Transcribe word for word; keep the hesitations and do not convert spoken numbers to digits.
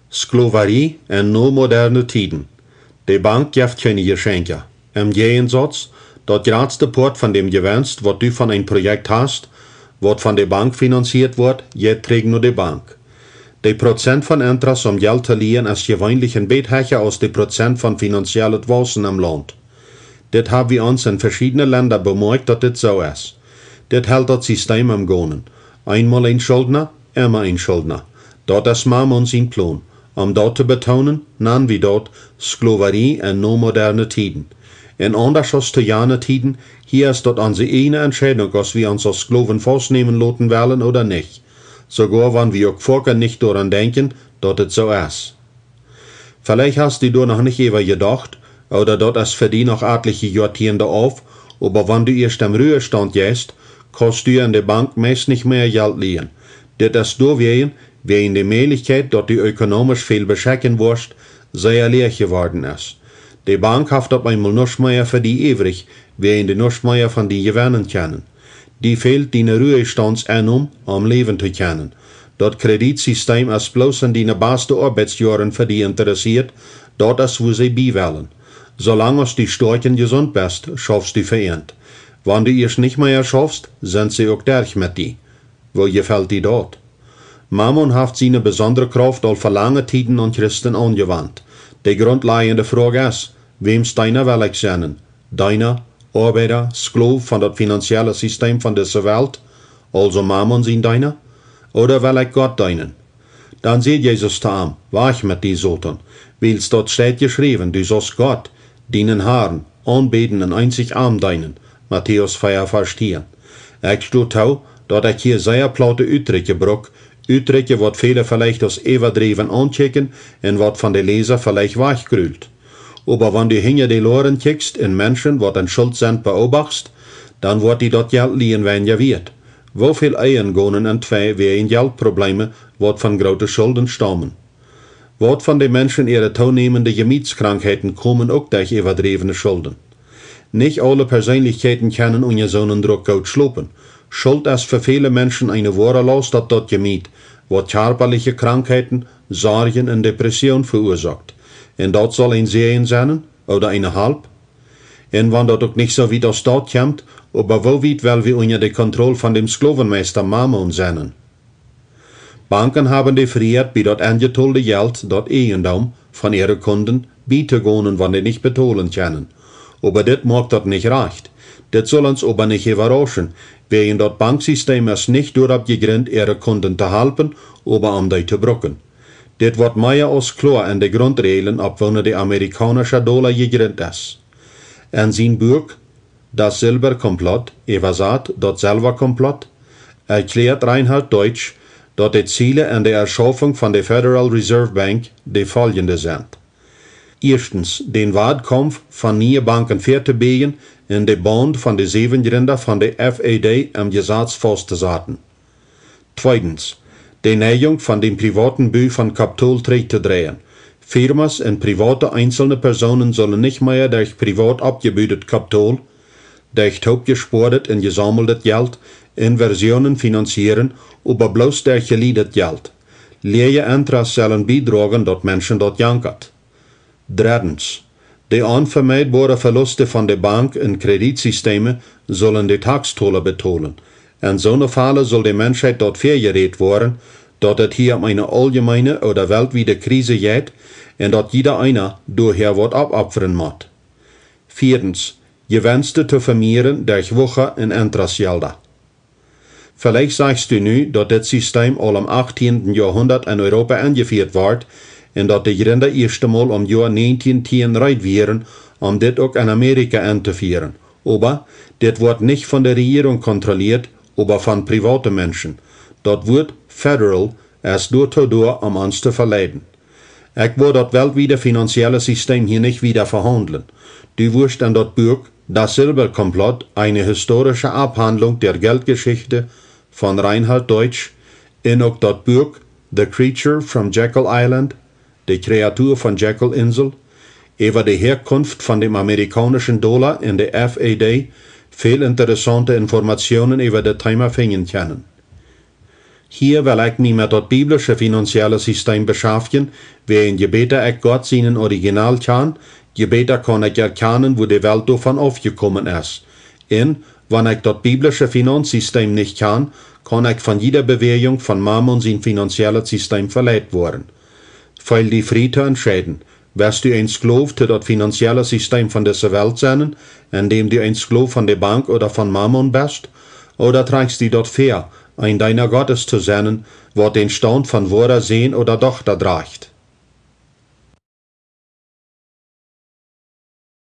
Sklowarie en no moderne Tieden. De Bank jeft kjeene Jeschenkja. Em Jäajensauz, daut jratste Poat von däm Jewenst, waut du von een Projekt hast, waut von de Bank finanzieet woat, jeit trigj no de Bank. De Prozent von Interest om Jelt to lieen es jeweenlich een bät hecha aus de Prozent von finanziellet Waussen em Launt. Dit hab wie ons en veschiedne Lenda bemoakjt, daut dit soo es. Dit helt daut Sistem em Gonen. Eenmol een Schuldna, emma een Schuldna. Daut es Mammon sien Plon. Om daut to betoonen, nan wie daut Sklowarie en no moderne Tieden. Un aundasch aus to jane Tieden, hia es daut onse ieejne Entscheidunk, aus wie ons aus Sklowen faustnämen loten wellen ooda nich. Soogoa wan wie uk foaken nich doaraun denkjen, daut et soo es. Veleicht hast du doa noch nich äwa jedocht, ooda daut es fa die noch atliche Joatieende auf, oba wan du ieescht em Ruhestaunt jeist, kaust du en de Bank meist nich mea Jelt lieen. Dit es doawäajen, wäajen de Mäajlichkjeit, daut du ökonomisch väl beschekjen woascht, sea läach jeworden es. De Bank haft opp eenmol nuscht mea fa die iwrich, wäajen dee nuscht mea von die jewennen kjennen. Die fält diene Ruhestauntseinnomen, om läwen to kjennen. Daut Kreditsistem es bloos en diene baste Oabeitsjoaren fa die interessieet, daut es wua see bie wellen. Soo lang aus du stoakj un jesunt best, schaufst du fa an. Wan du ieescht nich mea schaufst, sent see uk derch met die. Woo jefelt die daut? Mammon haft siene besondre Krauft aul fa lange Tieden aun Christen aunjewant. De grundlajende Froag es: Wäms Deena well ekj sennen? Deena, Oabeida, Sklow von daut finanzielle Sistem von dise Welt, aulsoo Mammon sien Deena? Ooda well ekj Gott deenen? Dan säd Jesus to am: Wajch met die, Soton, wiels daut steit jeschräwen: Du saust Gott, dienen Harn, aunbäden un eenzich am deenen. Matäus vea, Varsch tieen. Ekj sto too, daut ekj hia sea plaute Utdrekje bruk, Utdrekje, waut väle veleicht aus äwadräwen aunkjikjen un waut von de Läsa veleicht wajchgrult. Oba wan du hinja de Loaren kjikjst un Menschen, waut en Schult sent, beobachtst, dan woat die daut Jelt lieen weinja wieet. Woo väl Ehen gonen entwei wäajen Jeltprobleme, waut von groote Schulden staumen? Waut von de Menschen äare toonämende Jemietskrankheiten komen uk derch äwadräwne Schulden? Nich aule Perseenlichkjeiten kjennen unja soonen Druck goot schlopen. Schult es fa väle Menschen eene woare Laust opp daut Jemiet, waut kjarpaliche Krankheiten, Sorjen un Depression veuasoakt. Un daut saul een Säajen sennen, ooda eene Halp? Un wan daut uk nich soo wiet aus daut kjemt, oba woo wiet well wie unja de Kontroll von däm Sklowenmeista Mammon sennen? Banken haben de Frieheit, bie daut enjetolde Jelt, daut Ieejendom von äare Kunden, bie to gonen, wan dee nich betolen kjennen. Oba dit moakt daut nich rajcht. Dit saul ons oba nich äwarauschen, wäajen daut Banksistem es nich doaropp jegrint, äare Kunden to halpen, oba om dee to bruken. Dit woat mea aus kloa en de Grundräajlen, opp woone de amerikaunische Dola jegrint es. En sien Buak Das Silberkomplott, äwasat: Daut Selwakomplott, erkjläat Reinhard Deutsch, daut de Ziele en de Erschaufunk von de Federal Reserve Bank de foljende sent: Ieeschtens, dän Wadkaumf von niee Banken väatobieejen un de Baunt von de säwen Jrinda von de F E D em Jesaz fausttosaten. Tweedens, de Neijunk von däm privaten Bu von Kapitol trigjtodreien. Firmas un private eenzelne Persoonen sullen nich mea derch privat oppjebuadet Kapitol, derch toopjespoadet un jesaumelt Jelt, Inversionen finanzieren, oba bloos derch jelieedet Jelt. Läaje Interest sellen biedroagen, daut Menschen daut jankat. Dreddens, de onvemeidboare Veluste von de Bank un Kreditsisteme sullen de Taxtola betolen. En soone Fäla sull de Menschheit daut väajerät woaren, daut et hia om eene auljemeene ooda weltwiede Krise jeit un daut jieda eena doahäa waut oppopfren mott. Vieedens, Jewenste to vemieren derch Wucha un Interestjelda. Veleicht sajchst du nu, daut dit Sistem aul em achtieenden Joahundat en Europa enjefieet wort un daut de Jrinda ieescht emol om Joa näajentieen tieen reed wieren, om dit uk en Amerika entofieren. Oba dit woat nich von de Rejierunk kontrollieet, oba von privaute Menschen. Daut Wuat federal es doatoo doa, om ons to veleiden. Ekj woa daut weltwiede finanzielle Sistem hia nich wieda vehaundlen. Du wurscht en daut Buak Das Silberkomplott, eine historische Abhandlung der Geldgeschichte von Reinhard Deutsch un uk daut Buak The Creature from Jekyll Island, De Kreatua von Jekyll Insel, äwa de Häakunft von däm amerikaunischen Dola un de F E D väl interessaunte Informationen äwa daut Teema finjen kjennen. Hia well ekj mie met daut biblische finanzielle Sisteem beschaftjen, wäajen je bäta ekj Gott sienen Original kjan, je bäta kaun ekj erkjanen, wua de Welt doavon aufjekomen es. Un wan ekj daut biblische Finanzsisteem nich kjan, kaun ekj von jiede Bewäajunk von Mammon sien finanziellet Sisteem veleit woaren. Feel die frie to entscheiden: West du een Sklow to daut finanzielle Sisteem von dise Welt sennen, endäm du een Sklow von de Bank ooda von Mammon best? Ooda trakjst du daut väa, een Deena Gottes to sennen, waut dän Staunt von woara Sän ooda Dochta drajcht?